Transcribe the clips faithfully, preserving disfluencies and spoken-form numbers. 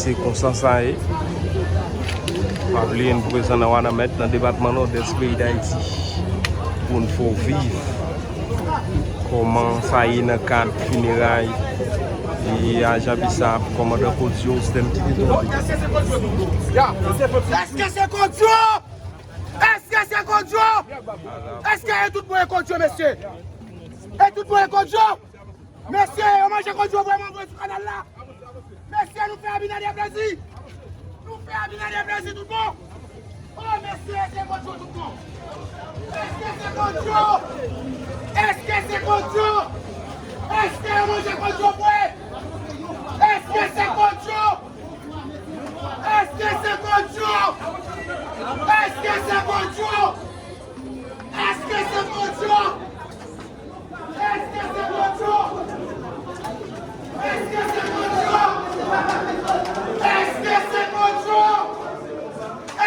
Se konsa sa ye. Pa bliye n prezan nan Wanament, nan depatman Nòdès peyi Dayiti, pou n fè w viv kòman sa ye nan kad fineray e ajan Bisap, kòmandan Claudio Osden ki te tonbe. Èske se Claudio? Èske se Claudio? Èske e tout bon e Claudio, mesye? E tout bon e Claudio? Mesye, yo manje Claudio vrèman vre sou kanal la. Mesye, nou fè Abinader plezi. Nou fè Abinader plezi tout bon. Oh, mesye, se Claudio tout bon. Èske se Claudio? Èske se Claudio? Èske yo manje Claudio vre? Èske se Claudio? Èske se Claudio? Èske se Claudio? Èske se Claudio? Èske se Claudio? Èske se Claudio? Èske se Claudio?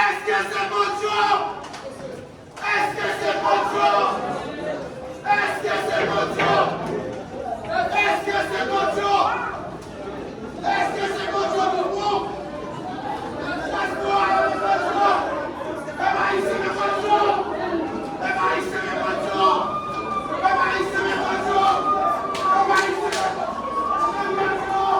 Èske se Claudio? Èske se Claudio? Èske se Claudio? Èske se Claudio? Èske se Claudio tout bon? Èske se Claudio? Pèp ayisyen men Claudio! Pèp ayisyen men Claudio! Pèp ayisyen men Claudio! Pèp ayisyen men Claudio!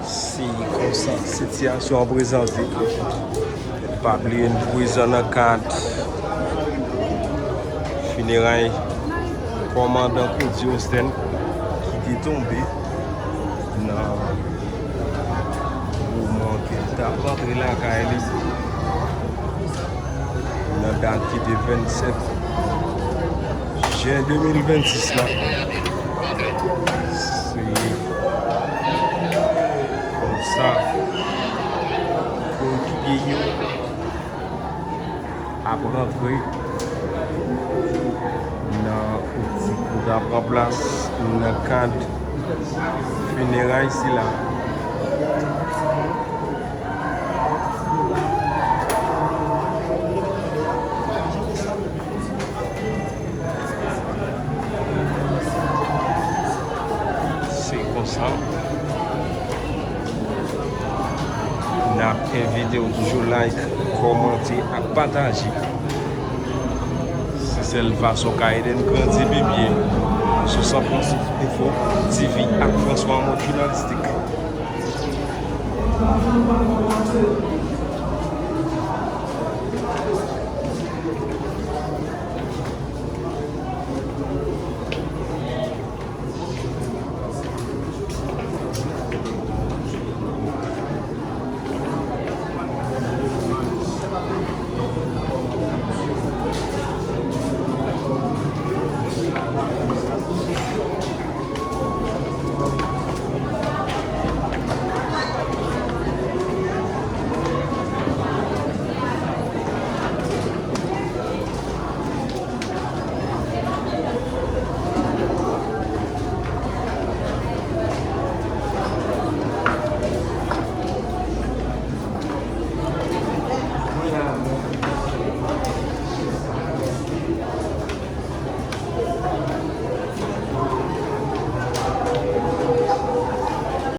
Se konsa sitiyasyon an prezante. Pa bliye n prezan nan kad fineray kòmandan Claudio Osden ki te tonbe nan moman ke l t ap rantre lakay li nan dat ki te vennsenk jen de mil vennsis la. Se konsa koyekipye yo ap rantre nan outi pou ta pran plas nan kad fineray sila. Se konsa. N ap envite w toujou like, kòmante ak pataje. Se sèl fason w ka ede n grandi pi byen sou San Francisco Info T V ak François Mode Journalistique.